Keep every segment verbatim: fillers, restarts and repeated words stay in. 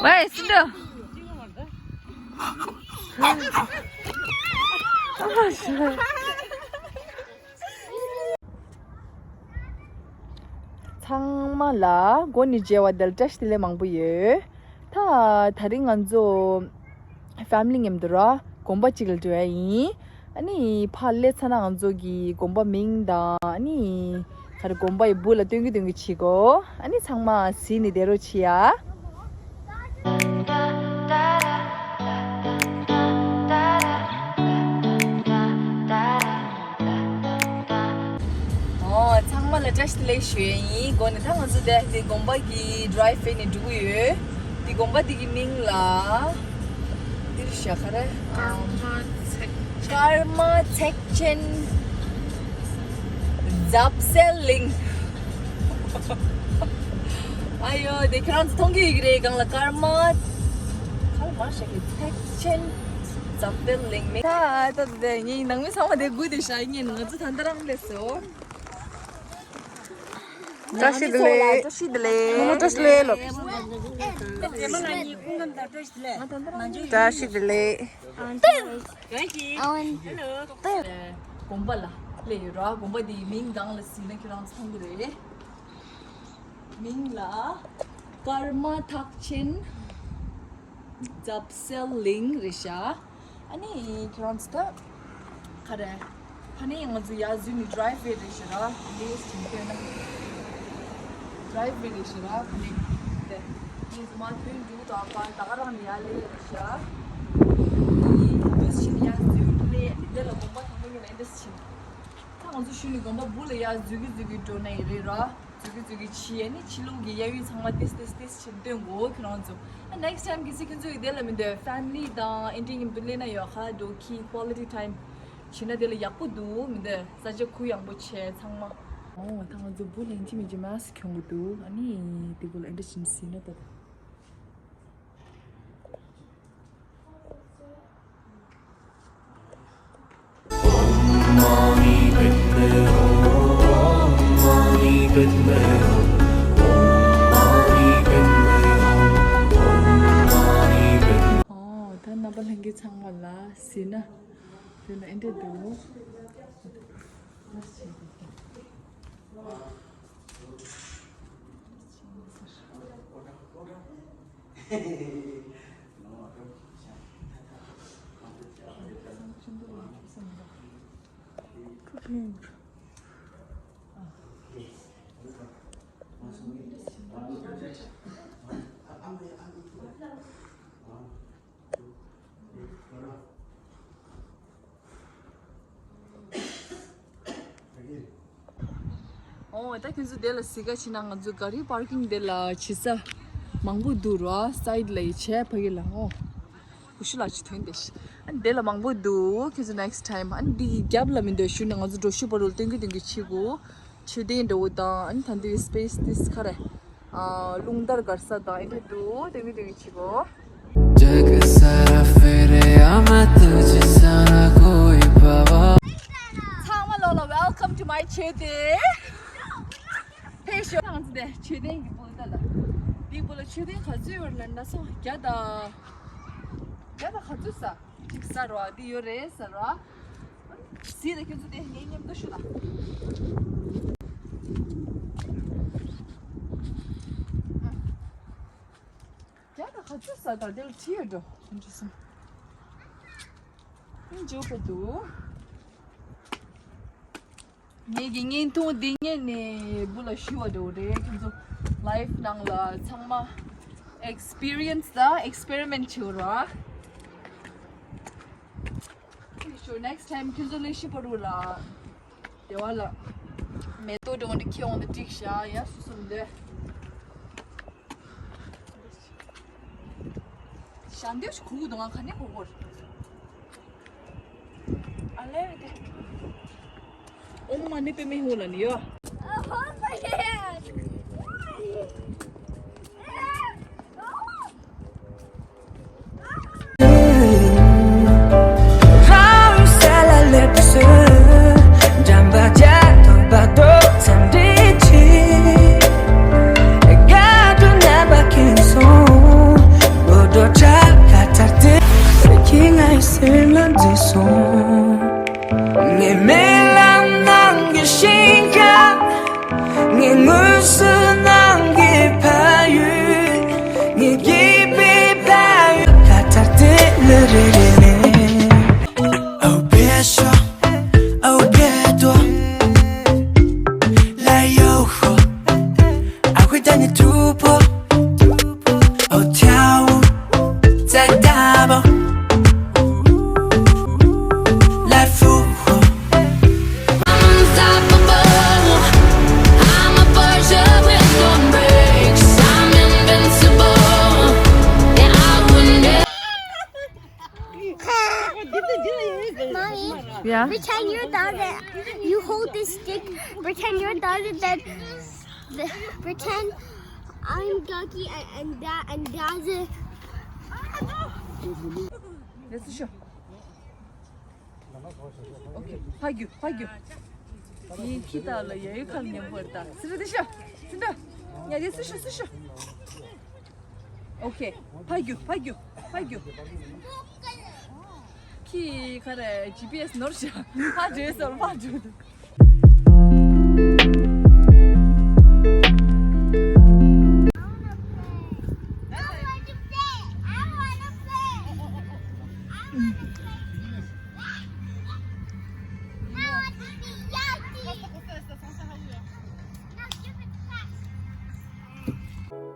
Why, sit down. ཚང་མ་ལ་འགོ་ནས་མཇལ་བ་དང་བཀྲ་ཤིས་བདེ་ལེགས་མང་པོ་ཡོད། ད་དེ་རིང་ང་ཚོ་ཕེ་མི་ལི་མཉམ་དུ་ར་དགོན་པ་གཅིག་ལ་འགྲོ་ཡ་ཡིན། ཨ་ནི་ཕར་སླེབས་ཚར་ན་ང་ཚོ་གི་དགོན་པ་མིང་དང་ཨ་ནི་ག་རེ་དགོན་པ་ཡི་སྦུག་ལ་སྟོན་གི་སྟོན་གི་བྱེད་གོ། ཨ་ནི་ཚང་མ་གཟིགས་ནས་བསྡད་རོགས་བྱེད་ཡ། ཨོ། ཚང་མ་ལ་བཀྲ་ཤིས་བདེ་ལེགས་ཞུ་ཡ་ཡིན། འགོ་ནས་ད་ང་ཚོ་དེ་དེ་དགོན་པ་གི་ཌི་རའེབ་ཕེ་ནས་འགྲོ་གི་ཡོད། དེ་དགོན་པ་དེ་གི་མིང་ལ་འདིར་ཤ་ཁ་རེ། ཀརྨ་ཚེག་ཆེན་ཛབ་སེལ་གླིང་། ཨ་ཡོ། དེ་ཁྱེད་རང་ཚོ་མཐོང་གི་ཡོད་ཀྱི་རེད། སྒང་ལ་ཀརྨ་ཀརྨ་ཤ་ཁི་ཚེག་ཆེན་ཛབ་སེལ་གླིང་མིང་། ད་ད་ད་ངའི་ནང་མི་ཚང་མ་དེ་སྒུག་བསྡད་ཤག་ཡིན། ང་ཚོ་ད་ལྟ་རང་སླེབས་སོང་། བཀྲ་ཤིས་བདེ་ལེགས། བཀྲ་ཤིས་བདེ་ལེགས། ནོ་ནོ་བཀྲ་ཤིས་བདེ་ལེགས་ལོ། བཀྲ་ཤིས་བདེ་ལེགས། དགོན་པ་ལ་སླེབས་ཡོད་ར། དགོན་པ་འདིའི་མིང་སྒང་ལ་གཟིགས་ན་ཁྱེད་རང་ཚོ་མཐོང་གི་རེད། མིང་ལ་ཀརྨ་ཐེག་ཆེན་ཛབ་སེལ་གླིང་རེད་ཤག་ཨ་ནི་ཁྱེད་རང་ཚོ་ད་ག་རེ། ཕ་ནས་ང་ཚོ་ཡར་འཛུལ་ནས་ཌི་རའེབ་ཝེ་རེད་ཤག་ར། ལེས་ཅིག་ཐོན་ན། ཌི་རའེབ་ཝེ་རེད་ཤག་ར། ཕ་ནས་དེ་ངས་མ་ཐོན་འདུག་ད་པ་ད་ག་རང་ནས་ཡར་སླེབས་རེད་ཤག་ཨ་ནི་འདུག་སེ་བྱས་ནས་ཡར་འཛུལ་ནས་དེ་ལ་དགོན་པ་དང་པོ་ཉིད་ལ་འདུག་སེ་བྱས་ནས། ད་ང་ཚོ་གཞི་ནས་དགོན་པ་སྦུག་ལ་ཡར་འཛུལ་གི་འཛུལ་གི་འགྲོ་ནི་ཡིན་རེད་ར། འཛུལ་གི་འཛུལ་གི་ཕྱིན་ནས་ཕྱི་ལོགས་ཀྱི་གཡས་གཡོན་ཚང་མ་ཏིས་ཏིས་ཏིས་བྱས་སྟོན་དགོས་ཁྱེད་རང་ཚོ། ཨ་ནེགསི་ཊའིམ་གལ་སྲིད་ཁྱེད་ཚོ་ཡི་དེ་ལ་མི་འདོད་ཕེ་མི་ལི་དང་ཨེ་འདྲ་མཉམ་དུ་སླེབས་ན་ཡག་པོ་འདུག་གི། ཀོ་ལི་ཊི་ཊའིམ་བྱས་ན་དེ་ལ་ཡག་པོ་འདུག་མི་འདོད། ས་ཆ་ཁུ་ཡངས་པོ་བྱས་ཚང་མ། ཨོ་ད་ང་ཚོ་སྦུག་ལ་ཡིན་གཅིག་མིན་གཅིག་མཱ་སི་ཁི་གྱོན་གི་འདུག་ཨ་ནི་དེ་སྦུག་ལ་ཨེ་འདྲ་བྱས་ནས་ཟིན་ན་ད་ད། ཨོ་ད་རྣམ་པ་ལྷན་རྒྱས་ཚང་མ་ལ་ཟིན་ན་དེ་ན་ཨེ་འདྲ་འདུག་ཨོ་ད་ཁྱོད་ཚོ་དེ་ལ་གཟིགས་ཀ་ཕྱིན་ན་ང་ཚོ་ག་རི་པར་ཀིང་དེ་ལ་བྱེད་ས་མང་པོ་འདུག་ར། སའིཌ་ལ་ཡི་བྱས་ཕ་གི་ལ། ཨོ་ཀུ་ཤུ་ལ་ཅི་ཐོན་དེ་ཤི། ཨ་ནི་དེ་ལ་མང་པོ་འདུག་ཁྱོད་ཚོ་ནེགསི་ཊའིམ་ཨ་ནི་འདི་གི་རྒྱབ་ལ་མི་འདོད་ཞུ་ནས་ང་ཚོ་འགྲོ་ཤུ་པ་རུ་སྟོན་གི་སྟོན་གི་ཕྱི་གུ། མཆོད་རྟེན་འདྲ་བོ་དང་ཨ་ནི་ད་འདི་སི་པེ་སི་ཏིས་ཁ་རེ། ཨ་རླུང་དར་གར་ས་དང་ཨེ་འདྲ་འདུག་སྟོན་གི་སྟོན་གི་ཕྱི་གུ། जग सारा फेरे आमा तुझे सारा कोई पावा। ཚང་མ་ལོ་ལ། Welcome to my མཆོད་རྟེན། ཕེབས་ཤོག་ང་ཚོ་དེ་མཆོད་རྟེན་གྱི་སྦུག་ད་ལ། འདི་སྦུག་ལ་མཆོད་རྟེན་ག་ཚོད་ཡོད་ལབ་ན་སོང་བརྒྱ་དང་། བརྒྱ་དང་ག་ཚོད་ས། གཅིག་ཟེར་བ་འདི་ཡོད་རེད་ཟེར་བ། གཟིགས་དང་ཁྱོད་ཚོ་དེ་ངའི་མཉམ་དུ་ཤོག་ལ། བརྒྱ་དང་ག་ཚོད་ས་དང་དེ་ལ་བྲིས་ཡོད་འགྲོ། ཨིན་འཇོག་པ་འདུག་ངེད་ཀྱི་བརྙན་ཐུང་འདི་ངེད་ནས་སྦུག་ལ་ཞུ་བ་འགྲོ་རེད། ཁྱོད་ཚོ་ལའིཕ་ནང་ལ་ཚང་མ་ཨེགསི་པི་རི་ཡན་སི་དང་ཨེགསི་པེ་རི་མེན་ཊི་བྱེད་རོགས། ཤོ་ནེགསི་ཊའིམ་ཁྱོད་ཚོ་ལས་ཤི་པ་རུ་ལ་དེ་བ་ལ་མེ་ཏོག་འདྲ་བོ་འདི་ཁྱེར་འོང་དུ་བསྒྲིགས་བཞག་ཡ་སུ་སུ་འདི། ཞལ་འདེབས་ཤིག་གོ་གི་འདུག་ང་ག་ནས་གོ་གོ་རེད། ཨ་ལེ་རེད་དེ། ཨོཾ་མ་ཎི་པདྨེ་ཧཱུྃ་ལབ་ནི་ཡོད། Your dog, you hold this stick, pretend you're dog, then the, pretend I'm doggy and, and that and that's it. Let's show. Okay, ཕར་རྒྱུག་ཕར་རྒྱུག་ངའི་ཁྱི་དག་ལ་ཡ་ཡོད་ཁ་ལ་ཉན་པར་ད། སི་རི་དེ་ཤ། སི་འདྲ། ཡ་དེ་སི་ཤ་སི་ཤ། Okay, ཕར་རྒྱུག་ཕར་རྒྱུག་ཕར་རྒྱུག་ཁྱི་ཁ་རེ་ཇི་པི་ཨེས་ནོར་ཤ། ཕར་འགྲོ་སོང་ཕར་འགྲོ།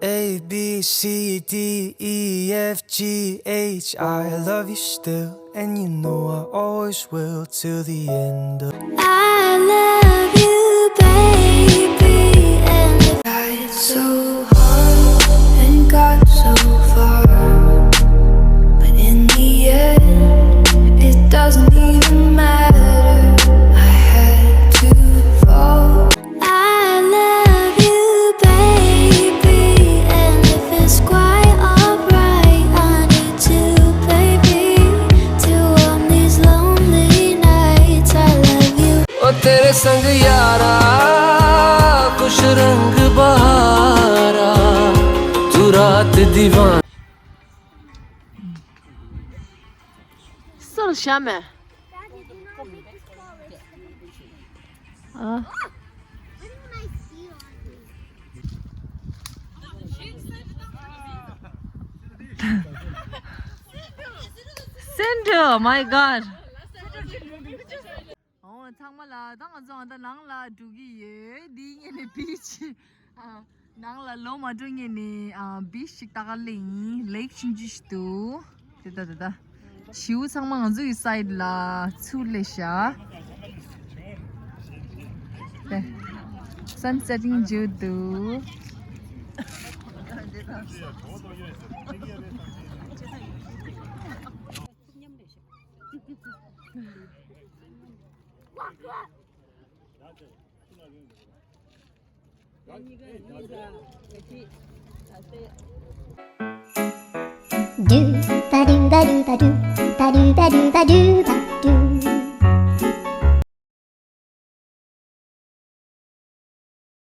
A, B, C, D, E, F, G, H, I love you still, and you know I always will till the end of. I love you, baby, and I tried so hard and got so far, but in the end, it doesn't even matter. I had to fall. I love you, baby, and if it's quite alright, I need you, baby, to warm these lonely nights. I love you. ओ तेरे संग यारा, खुश रंग बहारा, तू रात दीवाना। སོར་ཤ་མེ། ཨ། Sandra, my God. ཨོ་ཚང་མ་ལ་ད་ང་ཚོ་ཨ་ད་ནང་ལ་འགྲོ་གི་ཡོད། འདི་ངེད་ནས་བིཆ། ཨ། ནང་ལ་ལོག་མ་འགྲོ་ངེད་ནས་ཨ་བིཆ་ཞིག་ལྟ་ག་སླེབས་ཡིན། ལེག་ཆུང་ཆུང་ཞིག་འདུག་དེ་ད་དེ་ད། བྱིའུ་ཚང་མ་ང་ཚོ་ཡི་སའིཌ་ལ་ཚུར་སླེབས་ཤག་དེ། སན་སེ་ཊིང་བརྗོད་འདུག Do ba do ba do ba do ba do ba do ba do ba.